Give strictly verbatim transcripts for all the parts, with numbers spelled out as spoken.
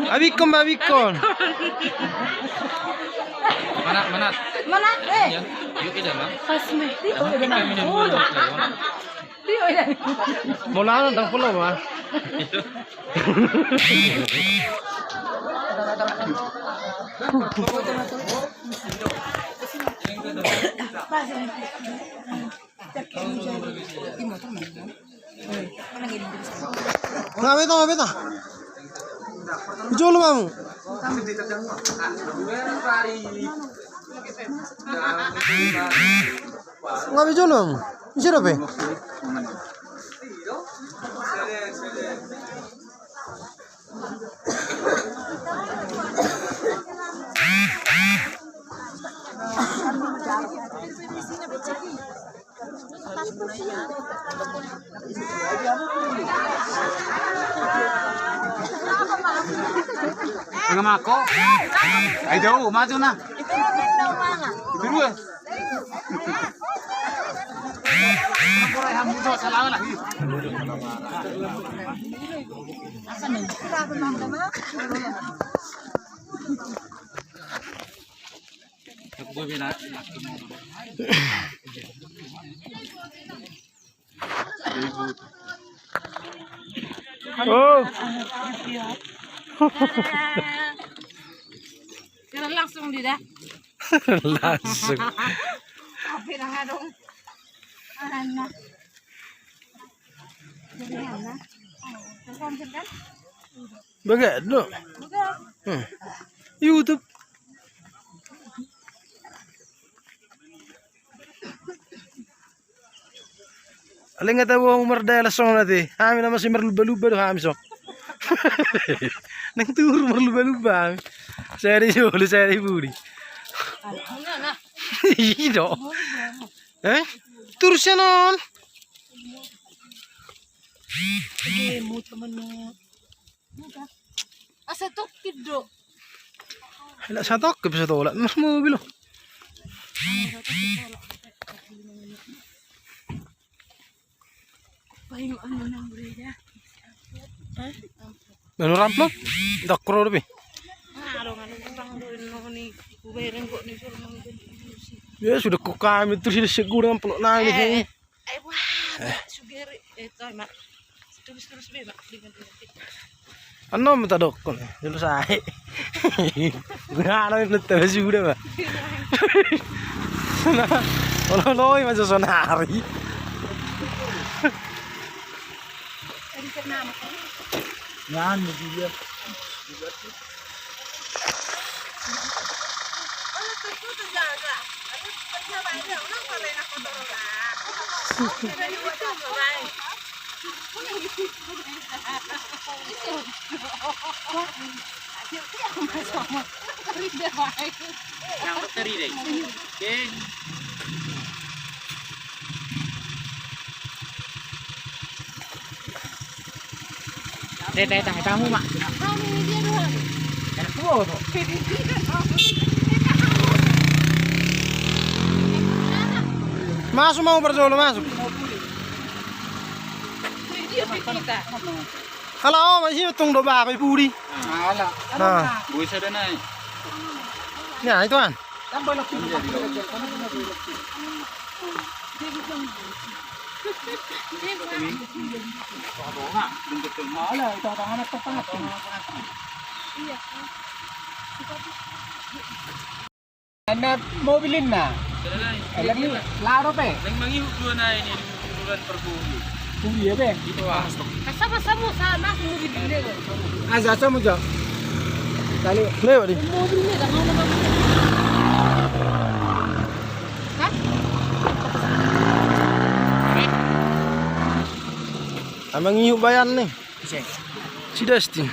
Abingkon ma, abingkon. Mana, mana? Mana? Eh. Yuk, kita, Bang. Pas nih. Mau lawan tang pulau, Bang. Nga beta, nga beta. Jolo, Bang. Nga be jolo, Bang. Isi dope. Tengah mako. Ayo jauh, maju nah. Itu dua. Oh. Siram langsung di dah. Langsung. Tapi nang adong. Anna. Jadi Anna. Telepon kan? Baga do. Baga. Hmm. YouTube. Alai nga tabo hamu mardalana songon na te. Hami na masih marlumba-lumba do hami so. Nang tubu marlumba-lumba hami. Sada di solu, sada di pudi. Ido. Eh? Turus ya non. Asa tokkin do. Ala satokkin pe satolak mas mobil lo. Bayu anu nang gereja. Anu ramplop. Dak kro dope. Ya sudah kok kami terus ini segura ramplop nangis ini. Eh, wah, sugeri. Eh, toh, Mak. Terus-terus be, Mak. Dengan, dengan. Annon ma tadokkon, jolo sae. Guna nonton sudah, Mak. Nah, olo-olo i ma sonari. Yan, dia. Yang teri deh. Oke. Tete, tete, tamu, Mak. Masuk, mau berjolo, masuk. Halo, masih untung do bapak pudi. Ala. Nah. Boi sada nai. Ya, itu kan. Ana mobil inna. Lagi laro pe. Nang mangihut dua nai ni di bulan perbulan. Pudi ya be. Itu ah. Kasama-sama sama mobil ini. Asa sama jo. Kali lewat di. Mobil ini dah mau nama. Hah? Mangihut bayanna. Si Dustin.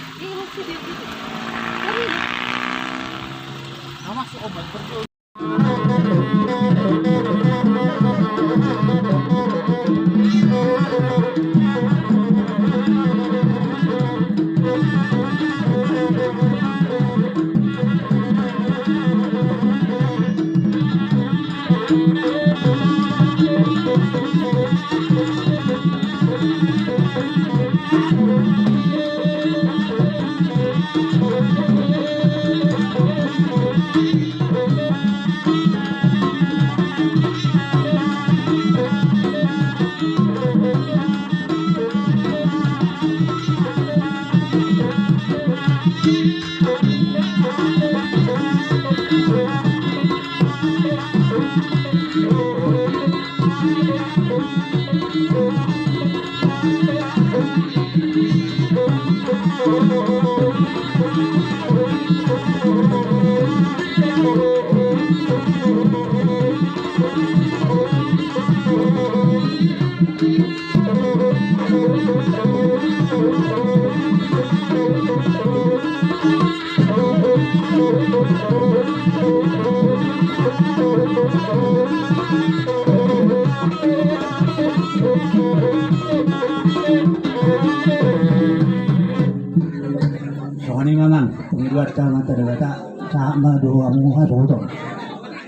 Songon i ma, Amang, pangidoanta ma tu Debata, sahat ma do hamu hasuhuton.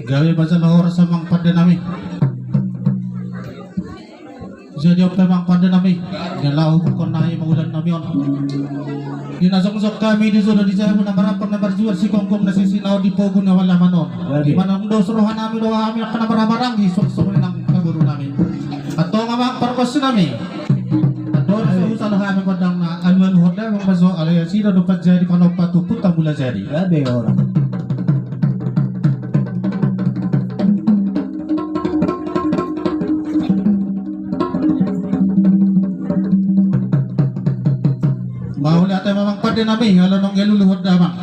Gabe ma jala horas, Amang pande nami. Jadi on pe, Amang pande nami, di na laho hubukkon nami ma ulaon nami on. Di na jongjong hami di jolo di jabu, na marampang na marjual, sigomgom na sisinaon di pogu ni halaman on. Jadi. Di na manang dos roha nami, dohot hami angka na marhahamaranggi, suang songon i nang angka boru nami. Antong, Amang pargonsi nami, andorang so hujalo hami gondang na, alualuhon damang ma jo, alai nasida do panjadi panompa tu Ompunta Mulajadi. Gabe, horas. Mauliate ma, Amang pande nami, ala naung dialualuhon damang.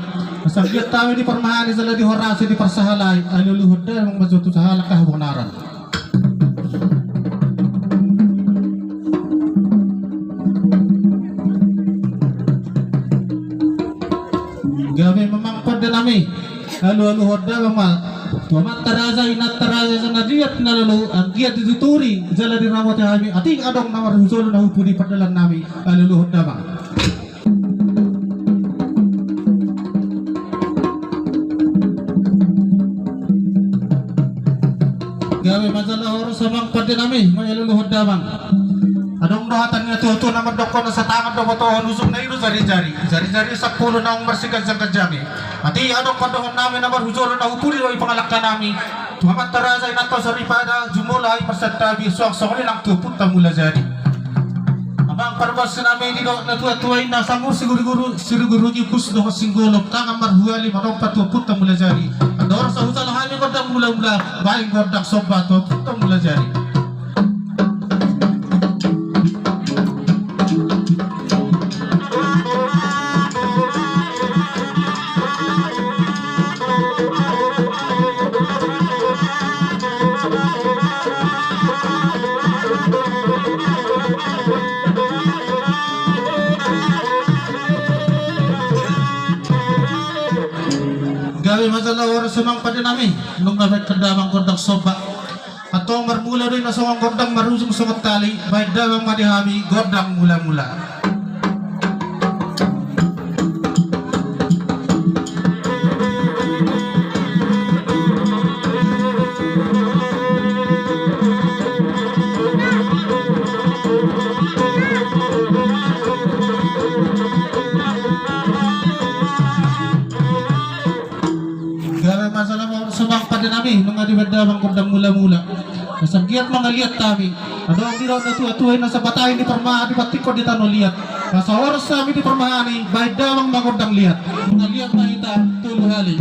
Asa anggiat hami diparmahani jala dihorasi, diparsahalai, alualuhon damang ma jo tu sahalak habonaran. Gabe ma, Amang pande nami, alualuhon damang ma tu amanta raja, inanta raja, asa na liat na lolo, anggiat dituturi jala diramoti hami, atik adong na marhujolo na humpuli pardalan nami, alualuhon damang. Gabe ma jala horas, Amang pande nami, mangihut damang. Adong do hata ni natuatua na mandokkon, asa tangan do botohon, ujungna i do jarijari, jarijari sampulu naung marsiganjangganjangi. Atik adong pandohan nami na marhujolo na humpuli do i pangalangka nami. Tu amanta raja, inanta soripada, jumolo hami marsantabi, suang songon i nang tu Ompunta Mulajadi. Amang pargonsi nami, didok natuatua i, na sangur siguriguru, siriguru jipus dohot singgolom, tangan marhuali manompa tu Ompunta Mulajadi. Andorang so hujalo hami gondang mulamula, baen gondang somba tu Ompunta Mulajadi. Gabe ma jala horas, Amang pande nami, nunga baen damang gondang somba. Antong marmula do i na songon gondang, marujung songon tali, baen damang ma di hami gondang mulamula. Gabe ma jala horas, Amang pande nami, nunga dibaen damang gondang mulamula. Asa anggiat mangaliat hami. Adong didok natuatua i, na sabatai ni parmahan dipantikkon di tano liat. Asa horas hami diparmahani, baen damang ma gondang liat. Mangaliat ma hita tolu hali.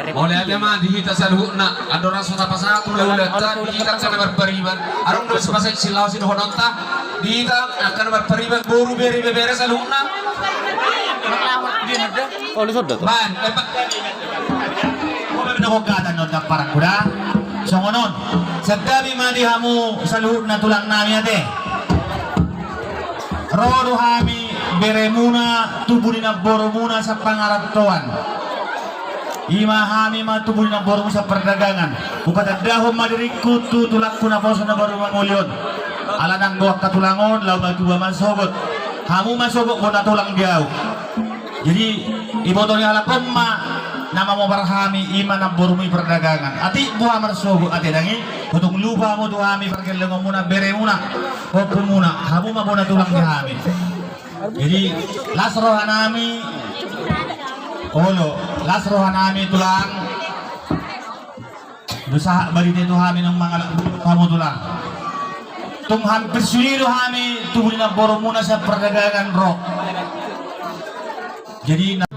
Mauliate ma di hita saluhutna. Andorang so tapasahat ulaulanta di hita angka na marpariban, adong do sipasahat silaho sidohononta di hita angka na marpariban, boru, bere, ibebere saluhutna. Baen, eh, songon on. Santabi ma di hamu saluhutna tulang nami ate. Ro do hami beremuna, tubu ni namborumuna sian pangarantoan. I ma hami ma tubu ni namborumu sian pardagangan. Hupatandahon ma diringku tu tulangku naposo na baru mangoli on. Ala nanggo angka tulang on laho matua ma sogot. Hamu ma sogot bona tulang di ahu. Jadi iboto ni halak on ma na mamobar hami, i ma namborumu i pardagangan. Atik boha marsogot ate dang i. Untung lupa hamu tu hami pargellengonmuna, beremuna, ompumuna. Hamu ma bona tulang di hami. Jadi las roha nami. Olo, las roha nami tulang. Dung sahat barita i tu hami naung mangalap hamu tulang. Tung hampir sude do hami tubu ni namborumuna sian pardagangan ro. Jadi na-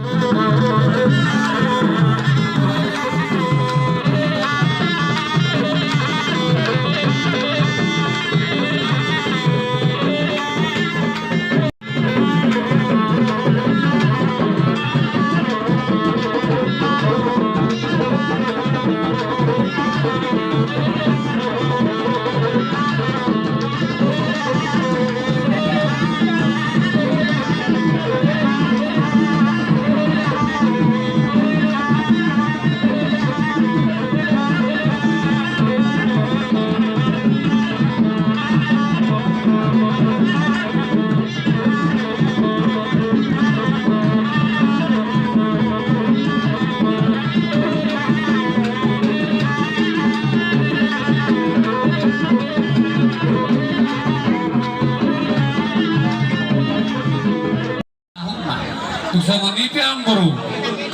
Tung songon i pe amang boru,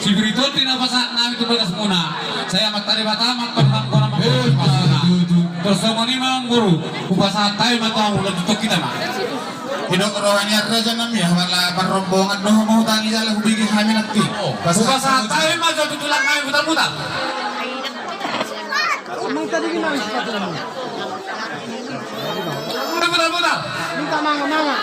sipir i tondi na pasahat nami tu bagasmuna. Sai Amanta Debata ma antong na mangona mangona. Tung songon i ma amang boru, hupasahat hami ma tu hamu, lanjut hita ma. Didok roha ni raja nami, ala parrombongan do hutangi jala hubege hami nanti. Hupasahat hami ma jo tu tulang nami Butarbutar. Amang tadi gimana sepatumu? Butarbutar. Minta manga manga.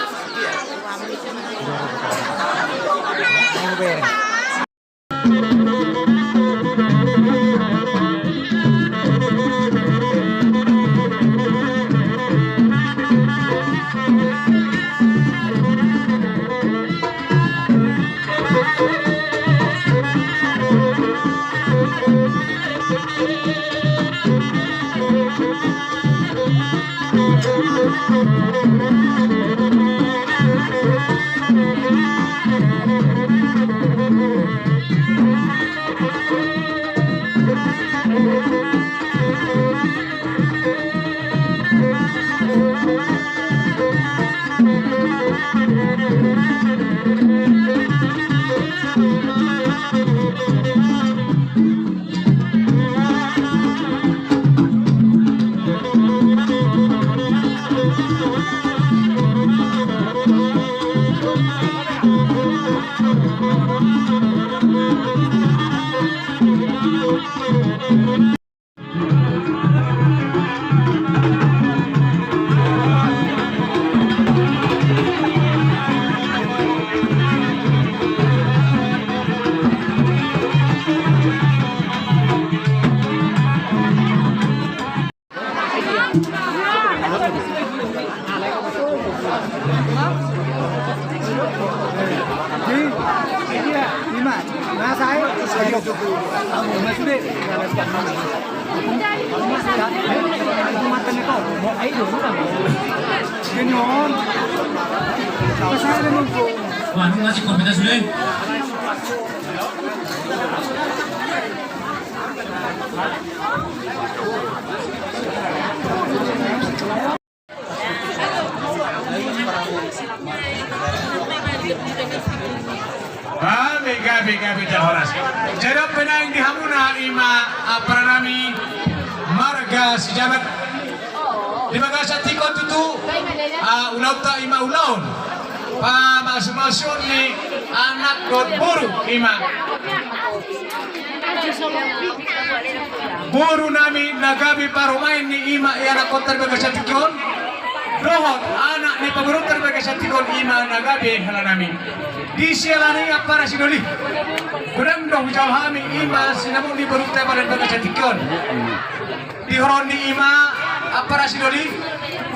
Gabe, gabe, gabe jala horas. Jadi on pe naeng di hamuna ima ampara nami marga Sijabat. Di bagasan tingki on tutu, ah, ulaonta ima ulaon pamasumasuon ni anak dohot boru ima. Boru nami na gabe parumaen ni ima i anakkonta di bagasan tingki on. Dohot anak ni pamoruonta di bagasan tingki on ima na gabe hela nami. Di siala ni i ampara sidoli, godang do hujalo hami ima sinamot ni borunta i pada di bagasan tingki on. Di horong ni ima ampara sidoli,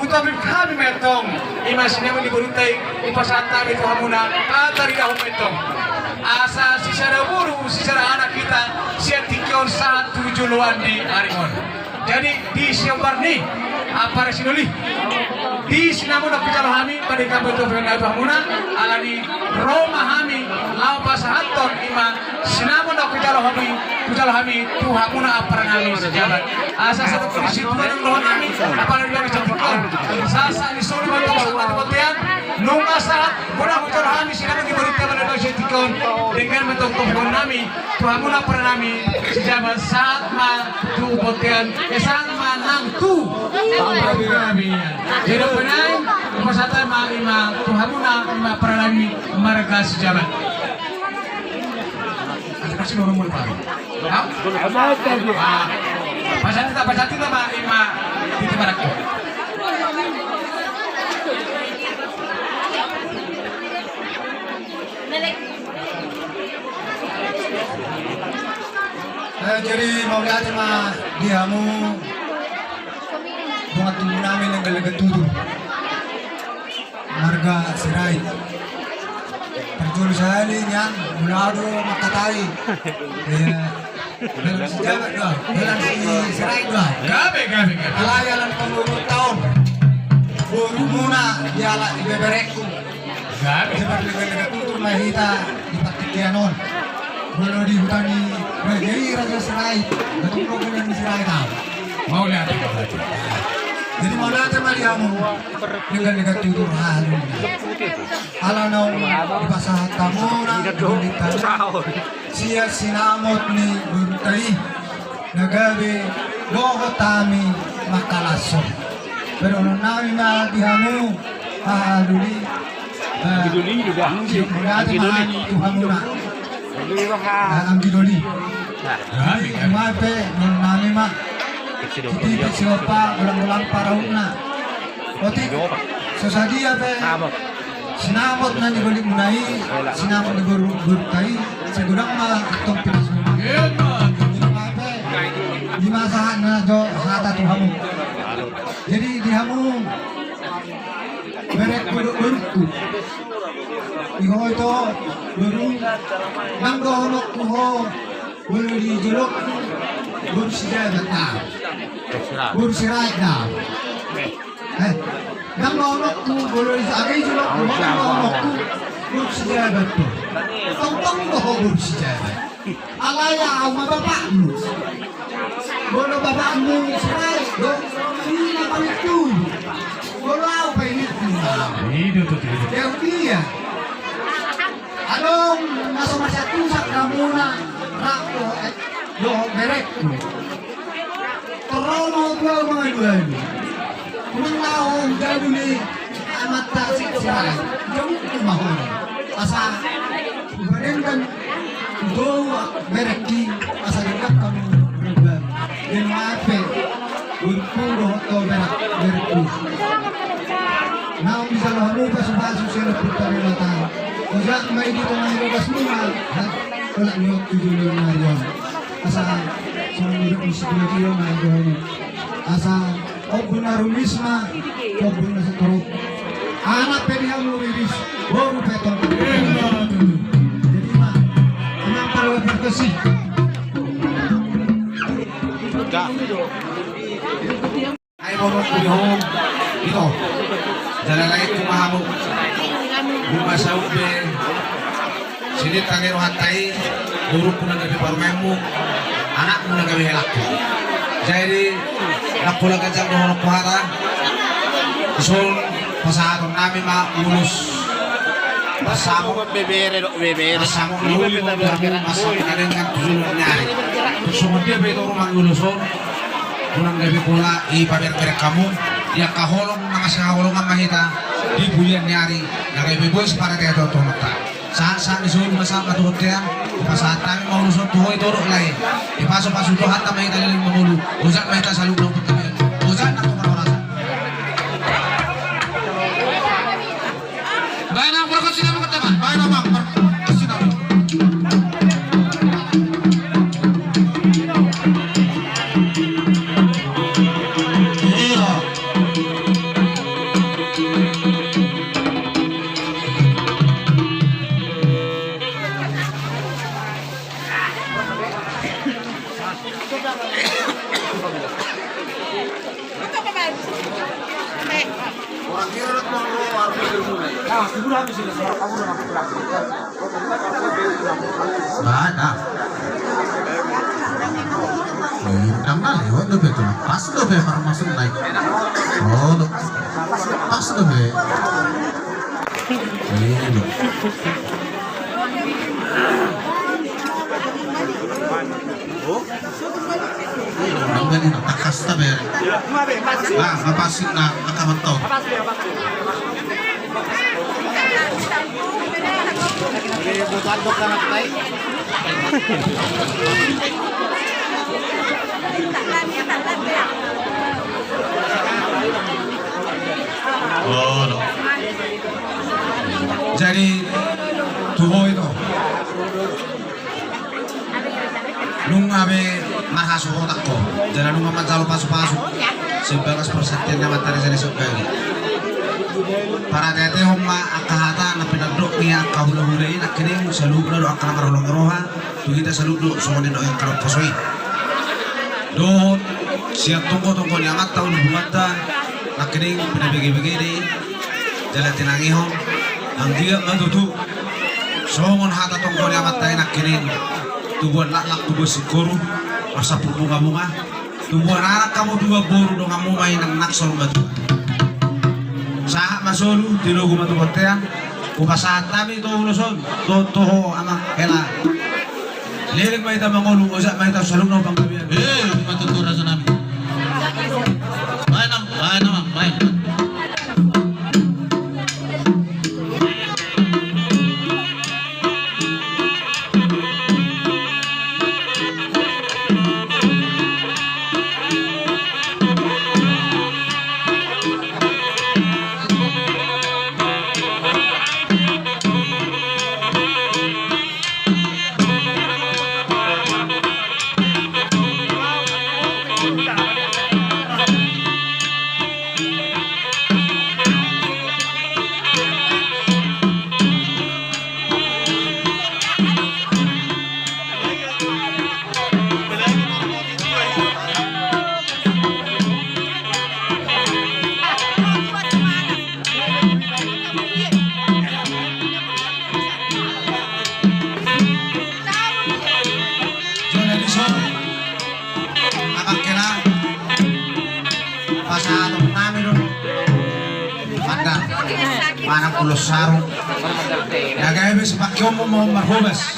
hutopik hami ma antong ima sinamot ni borunta i, hupasahat hami tu hamuna, pataridahon ma antong. Asa sisada boru sisada anak hita sian tingki on sahat tu joloan ni ari on. Jadi di siombar ni ampara sidoli, di sinamot na hujalo hami, padanggap ma antong tu hamuna, alani ro ma hami laho pasahathon ima sinamot na hujalo hami, hujalo hami tu hamuna ampara nami Sijabat. Asa sahat tu situan dohot nami ampara nami Sijabat. Sahat ni solu ma antong sahat tu bontean, nunga sahat godang hujalo hami sinamot ni borunta i pada di bagasan tingki on. Denggan ma Tongtong nami tu hamuna paranami sijabat, sahat ma tu bontean, eh, sahat ma nang tu panggabean. Jadi, pasahat ma i ma tu hamuna i ma paranami marga sijabat. Kasih nomor, nomor baru. Ah, pasahat ma, pasahat ma i ma di barakku. Eh, jadi mauliate ma di hamu dongan tubu nami na denggan tutu, marga Sirait. Parjolo sahali nian, molo au do mangkatai. Iya. Dalan sijabat do, dalan Sirait do. Gabe, gabe, gabe. Alai ala ni pangurunta on, borumuna dialap ibeberekku. Gabe. Jadi mardenggan-denggan tutu ma hita di partingkian on. Molo di huta ni raja i, raja Sirait, betul lo, huta ni Sirait au. Mauliate. Jadi mauliate ma di hamu, denggan-denggan tutu, hahalu. Ala naung dipasahat hamuna, denggan-denggan tutu. Sian sinamot ni borunta i na gabe dohot hami mangkalashon. Padohonon nami ma di hamu, haha doli. Anggi doli, anggi doli. Mauliate ma tu hamuna. Anggi doli. Ima pe dohonon nami ma. Sititi siompa, golang-golang parahutna. Otik so sadia pe sinamot na nigolimuna i, sinamot ni boru, borunta i, sai godang ma antong pinasmuna. Ima pe, ima sahat na jo hata tu hamu. Jadi di hamu, berekku dohot borukku, i ho ito, boru, ndang dohononku ho molo di jolokku boru Sijabat do au, boru Sirait do au. Eh, ndang dohononku molo di, age jolokku, ndang dohononku boru Sijabat do. Tongtong do ho boru Sijabat. Alai au ma bapakmu. Molo bapakmu Sirait do, i na pangidoanmu. Molo au pangidoanku. Iya. Adong na so marsiantusan hamuna rap dohot, eh, dohot berekku. Torop ma tu au mangalualu. Unang laho jaduli amanta si Sirait. Jauh tu mahon. Asa ubarengan tu berekki, asa denggan hamu. Jadi mauliate. Untung dohot ho berekku. Naung dijalo hamu pasupasu sian Ompunta Debata. Ojak ma i di tonga ni bagasmuna. Olat ni on tu jolo ni ari on. Asa songon nidok ni situatio ma i dohononku. Asa ombun na rumis ma, ombun na sitorop. Anak pe di hamu riris, boru pe tongtong. Jadi ma, tenang, pala berkesi. Ai boru ku di hom ito. Jala lae ku ma hamu. Bunga saut be. Silit tangi rohanta i. Boru ku na gabe parumaenmu. Anakmu na gabe helangku. Jadi nang pola ganjang dohononku hata. Ison pasahaton nami ma ulos. Pasamot bebere do bebere. Pasamot na uli ma hamu, pasamot na denggan tu jolo ni ari. Songon dia pe ito rumang ulos on. Unang gabe pola i paberberek hamu, di angka holong na masihaholongan ma hita di bulian ni ari, na gabe boi sipara tehe totonta. Sahat sahat ni solu ma sahat ma tu bontean, pasahat hami ma ulos on tu ho ito dohot lae. Dipasupasu Tuhanta ma hita leleng mangolu, ojak ma hita saluhutna tu bontean. Ojak nang tu parhorasan. Baen amang, berkasi nami, teman. Baen amang, berkasi nami. Iya. Baen, ah. Bintang na lewat dope tu. Pas dope, parmasuk naik. Oh, pas dope. Iya, do. Ini no, takkas tabe. Ah, mapasin na, angka mantau. Oh, no. Jadi, tu ho ito. Nunga be marhasohotan ho, jala nunga manjalo pasupasu sian bagas parsantian ni amanta raja na sian Bagi. Parateatehon ma angka hata na pinandok ni angka hulahula i nangkining saluhutna dohot angka na marholong ni roha tu hita saluhut dohot songon i dohot angka na poso i. Dohot sian tonggo-tonggo ni amanta hulahulanta nangkining pinabegebege i. Jala tinangihon, anggiat ma tutu songon hata tonggo ni amanta i nangkining, tubuan laklak tubuan singkoru, marsampur bungabunga, tubuan anak hamu tubuan boru, donganmu ma i nang nang songon batu. Sahat ma solu, tilogu ma tu bontean. Hupasahat hami tu ulos on, tu ho amang hela. Leleng ma hita mangolu, ojak ma hita saluhutna panggabean. Eh, ima tutu raja nami. Baen amang, baen amang, baen. Jona di son. Abang kena. Pasahaton nami do. Mandar. Manang ulos sarung. Na gabe sipake on ma on marhobas.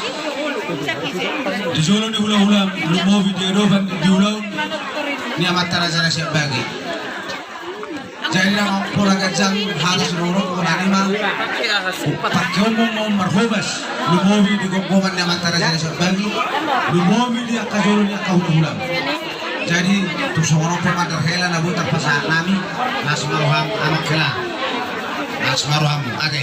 Di jolo ni hulahula, lumobi di adopan di ulaon ni amanta raja na sian Bagi. Jadi na pola ganjang hata sidohonon, pola nima. Pake on ma on marhobas. Lumobi di gomgoman ni amanta raja na sian Bagi. Lumobi di angka jolo ni angka hulahula. Jadi tung songon on pe mandar hela na boi tarpasahat nami. Las ma roham amang hela. Las ma roham ate.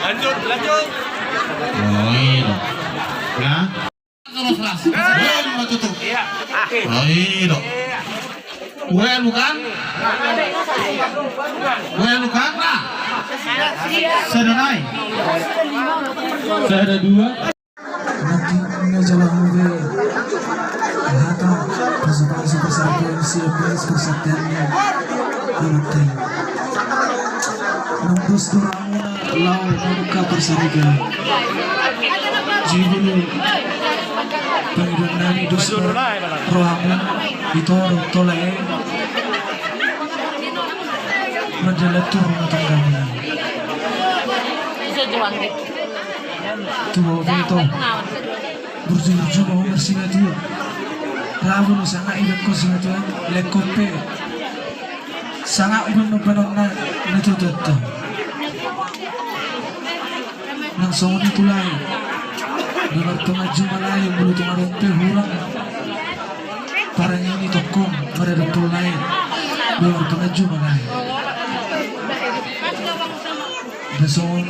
Lanjut, lanjut. Oh, iya. Ya. Terus, Mas. Iya, betul. Iya. Oh, iya. Gue lu kan? Gue lu kan, nah? Sada nai. Sada dua. Nangkin na jala hu be hata pasupasu parsaripeon sian bagas parsantian ni amanta i. Nang dos do rohamuna laho mamungka parsaripeon. Jibulu pangidoan nami, dos do rohamu ito dohot tola i manjalantu rumah tanggamuna. Tubu pe ito. Burju-burju ma ho marsimatua. Rabu no sanga idakkon simatua, lengkon pe. Sanga umbanombanonna na tutu. Nang songon i tu lae. Na martonga juma lae, molo tung adong pe hurang. Parangin i tongkong, maradat tu lae. Na martonga juma lae. Na songon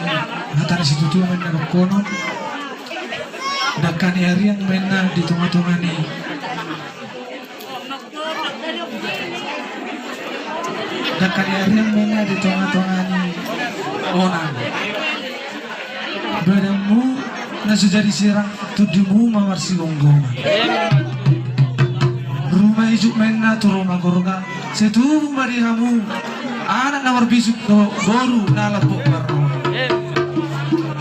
hata ni situtu ma na dohonon. Dangka ni arian ma inna di tonga-tonga ni. Dangka ni arian ma inna di tonga-tonga ni onan. Badanmu na so jadi sirang, tondimu ma marsigomgoman. Ruma Ijuk ma inna tu Roma gorga, sai tubu ma di hamu anak na marbisuk dohot boru na lambok marroha.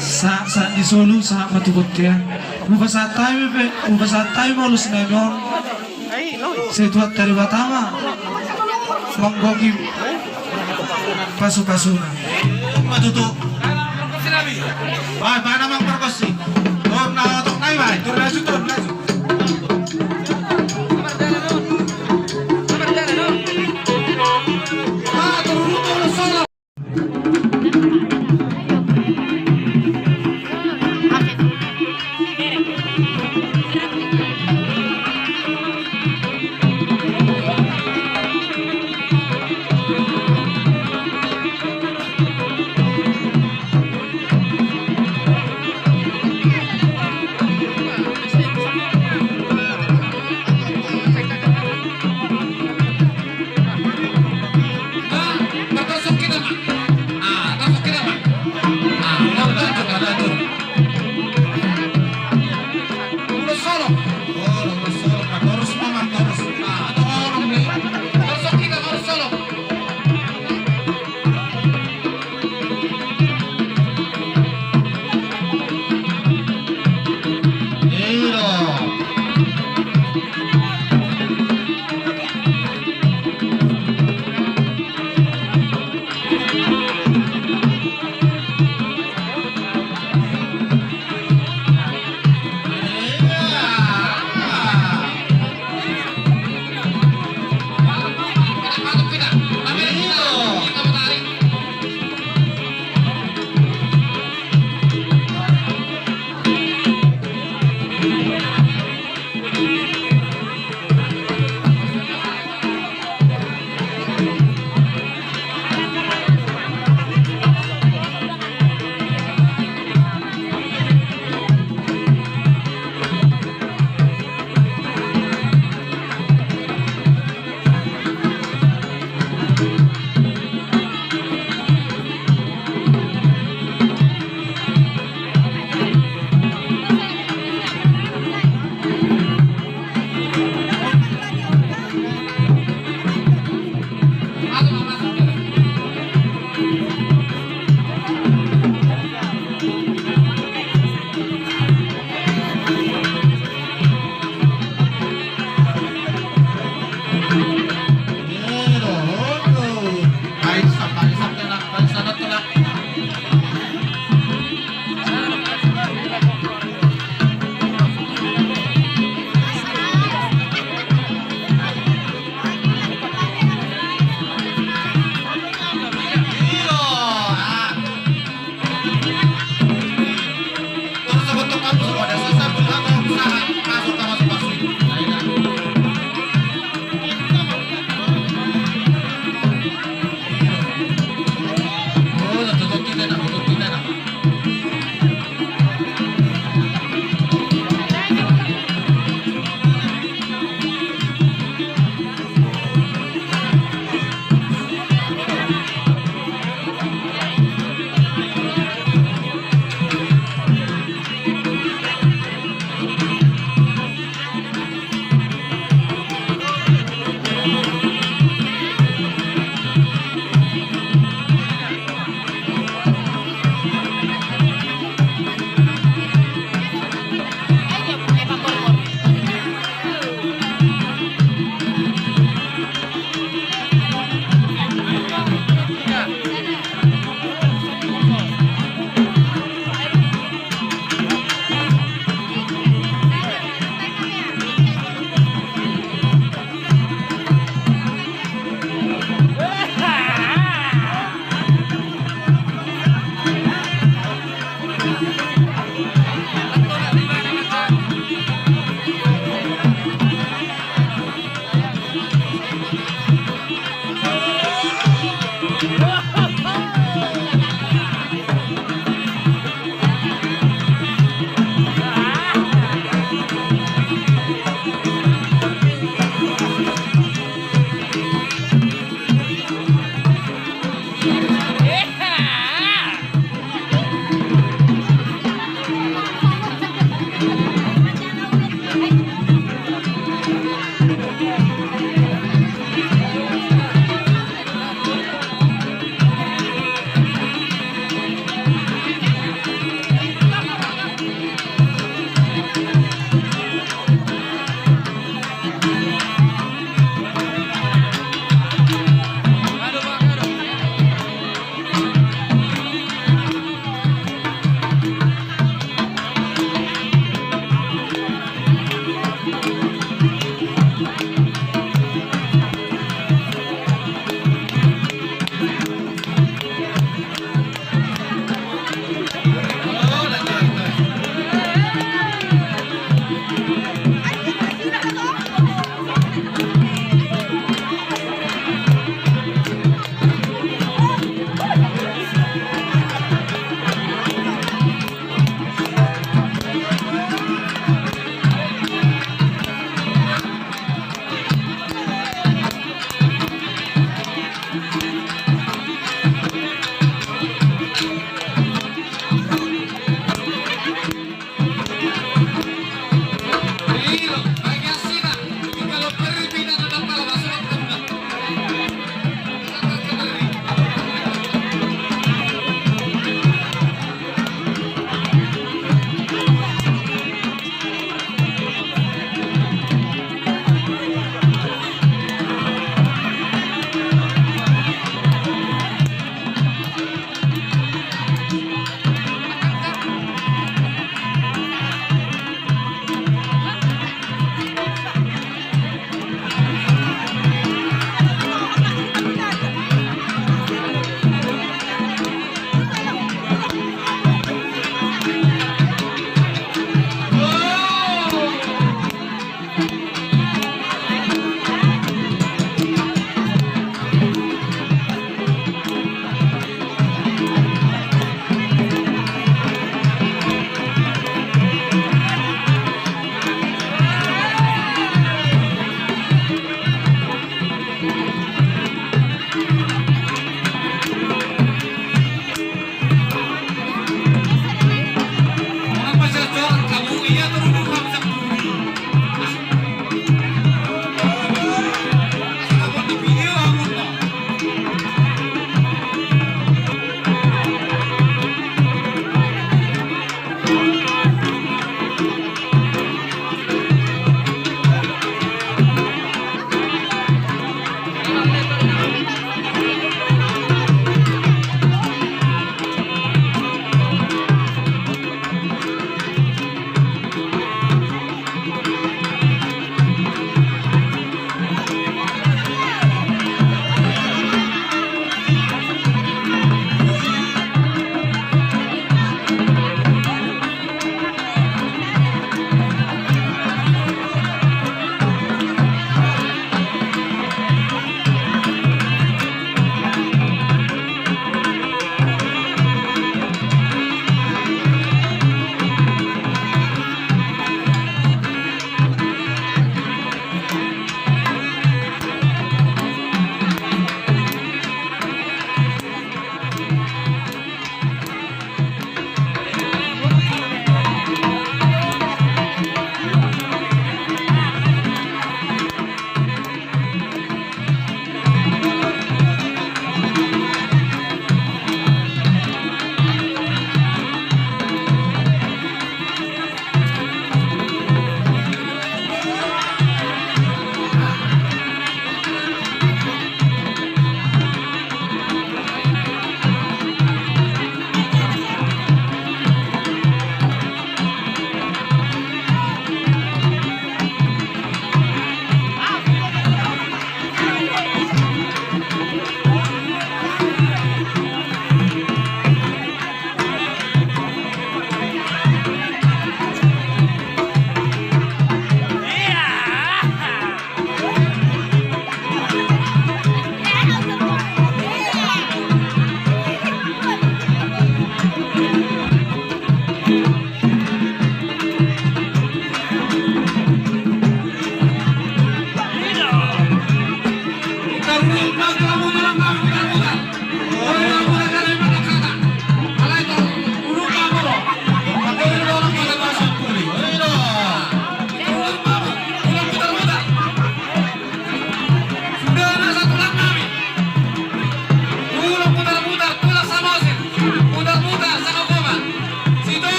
Sahat sahat ni solu, sahat ma tu bontean. Hupasahat hami pe, hupasahat hami ma ulos nami on. Sai Tuhanta Debata ma manggohi pasupasuna. Ima tutu. Baen, baen amang pargonsi. Tor na otok nai, baen. Tor na su, tor na su.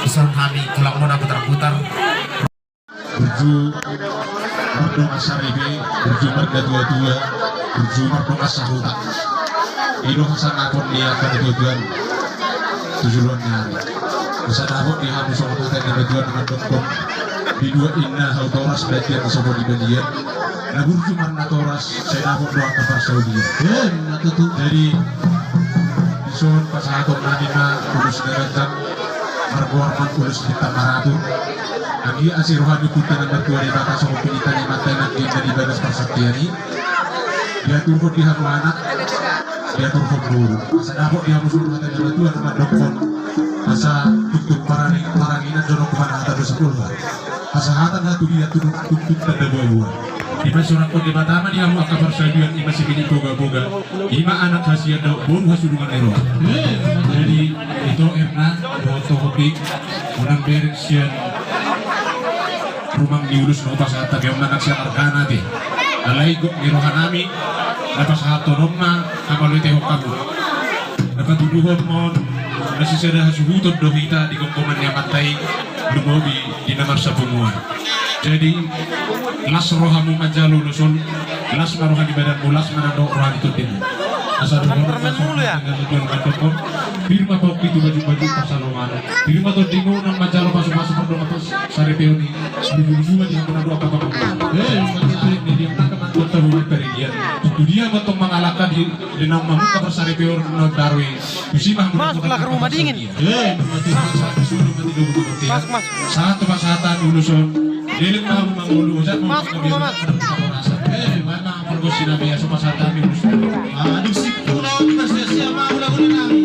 Dison hami tulangmuna Putar-putar. Burju mardongan saripe, burju marga tua-tua, burju mardongan sahuta. I do hasangapon ni angka na tua-tua tu joloan ni ari. Asa dapot di hamu songon hata ni natuatua na mandok, di dua inna hau toras, bagian na so boi di balian. Na burju marnatoras, sai dapot do angka parsaulian. Jadi dison pasahaton nami ma ulos na ganjang, margoar ma ulos bintang maratur. Anggiat asi roha ni Ompunta na martua Debata songon pinangido ni Amanta i, nangkin na di bagas parsantian i, diaturhon di hamu anak, diaturhon boru. Asa dapot di hamu songon hata ni natuatua na mandokkon, asa tungtung parangin, paranginan jonok manang hata dosa polha. Hasahatan hatudia tu tungtung tanda buabua. Dipasorangkon Debata ma di hamu angka parsaulian, i ma similik bogaboga, i ma anak hasian dohot boru hasurungan ni roha. Jadi ito, Erna, dohot Tohopik, unang bereng sian rumang ni ulos na hupasahat hami on, manang sian argana ate. Alai gok ni roha nami na pasahathon on ma hamauliatehon hamu. Na patuduhon ma on, na sisada hasuhuton do hita di gomgoman ni Amanta i, lumobi di na marsapunguan. Jadi las rohamu manjalo ulos on, las ma roha ni badanmu, las ma nang dohot roha ni tondimu. Asa dohonon ma songon hata ni natuatua na mandokkon, pir ma pongki tu bajut-bajut pansalongan, pir ma tondimu nang manjalo pasupasu pardongan saripeon i. Lubu-lubu ma di hamu na dua papa. Eh, mati tu ni dia, maka mandokkon tahu paridian. Tu dia mantong mangalangka di Di na mamungka parsaripeon na baru i. Tusi ma hamu. Masuklah ke rumah dingin. Eh, mati, mati, mati, mati, mati. Masuk, masuk. Sahat tu pasahaton ulos on. Leleng ma hamu mangolu, ojak ma. Masuk ke rumah, masuk. Eh, mana pargonsi nami, asa pasahat hami ulos. Ah, aduk si pula on, masih siap ma ulos nami.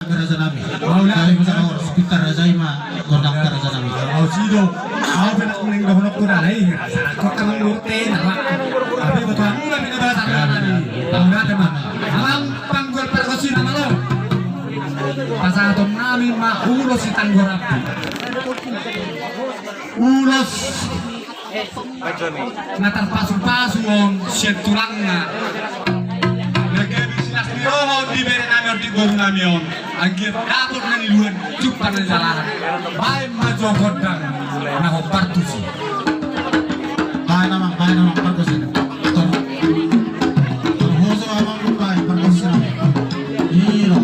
Raja nami. Mau lah, ayo, mau, pintar raja i ma, gondang raja nami. Mau sido, mau pintar kuning dohonok kuda lai, raja kok kemang durte, nama. Tapi betul aku lah pintar raja nami. Mau lah, teman. Alam panggul perkosi nama lo. Pasahaton nami ma ulos si Tanggor Api. Ulos na tarpasupasu on sian tulangna. Na gabe silas ni roha on di bere nami on, di boru nami on. Anggiat dapot na niluan, jumpang na nijalahan. Baen ma jo gondang na hombar tusi. Baen amang, baen amang, pargonsi. Tor, tor hoso amang, baen pargonsi. Ilo.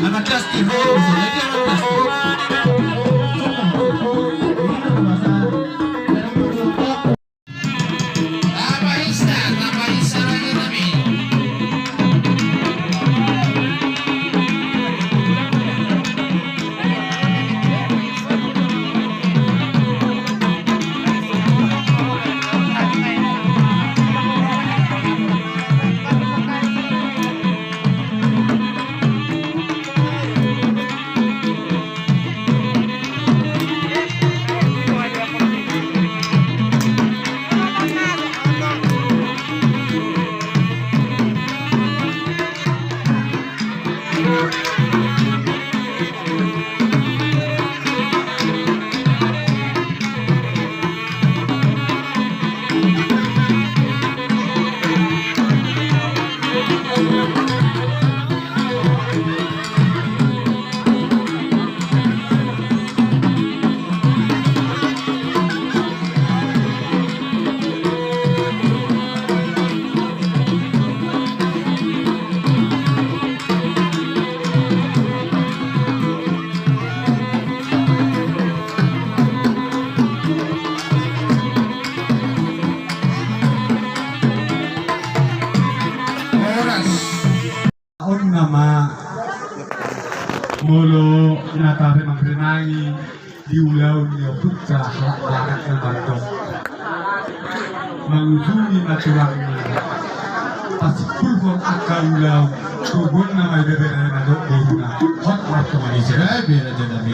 Amang Dasti, hoso, jadi amang Dasti. Horas. On nama molo na taremang-remangi di ulaon ni ompunta halak Barat na mandok. Mangujungi ma tulangna. Pulpul angka ulaon. Tubun nama ibe bere na dok boruna. Hot waktu manusia bere jadami.